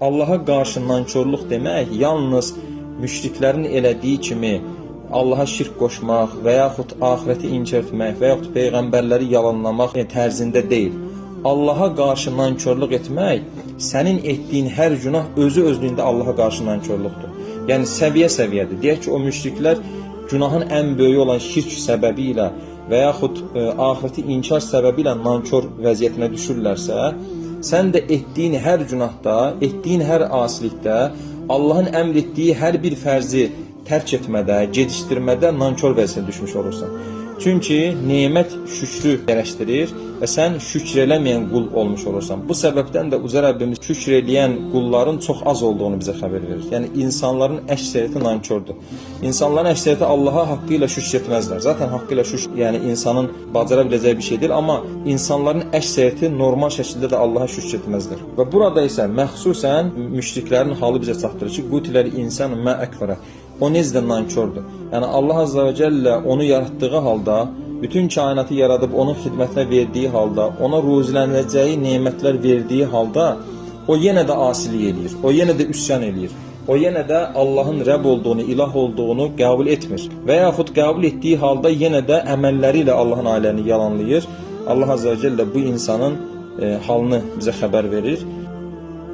Allaha qarşı nankorluq demək yalnız müşriklərin elədiyi kimi Allaha şirk qoşmaq və yaxud axirəti inkar etmək və yaxud peyğəmbərləri yalanlamaq tərzində deyil. Allaha qarşı nankorluq etmək sənin etdiyin hər günah özü özlüyündə Allaha qarşı nankorluqdur. Yəni səviyyə-səviyyədir. Deyək ki, o müşriklər günahın ən böyüyü olan şirk səbəbi ilə və yaxud axirəti inkar səbəbi ilə nankor vəziyyətinə düşürlərsə, sən də etdiyin hər günahda, etdiyin hər asilikdə, Allahın əmr etdiyi hər bir fərzi tərk etmədə, gecikdirmədə nankor vəziyyətinə düşmüş olursan. Çünki nemət şükrü gərəkdirir və sən şükr eləməyən qul olmuş olursan. Bu səbəbdən də Uca Rəbbimiz şükr eləyən qulların çox az olduğunu bizə xəbər verir. Yəni insanların əksəriyyəti nankordur. İnsanların əksəriyyəti Allaha haqqı ilə şükr etməzlər. Zaten haqqı ilə şükr, yəni insanın bacara biləcəyi bir şey deyil, amma insanların əksəriyyəti normal şəkildə də Allaha şükr etməzlər. Və burada isə məxsusən müşriklərin halı bizə çatdırır ki, qutiləl insanu mə əkfərə. O necə də nankordur. Yəni Allah Azza və Cəllə onu yaratdığı halda, bütün kainatı yaradıb onun xidmətinə verdiyi halda, ona ruzilənəcəyi nemətlər verdiyi halda o yenə də asilik eləyir. O yenə də üsyan eləyir. O yenə də Allahın Rəbb olduğunu, ilah olduğunu qəbul etmir. Və yaxud qəbul etdiyi halda yenə də əməlləri ilə Allahın ailəni yalanlayır. Allah Azza və Cəllə bu insanın halını bizə xəbər verir.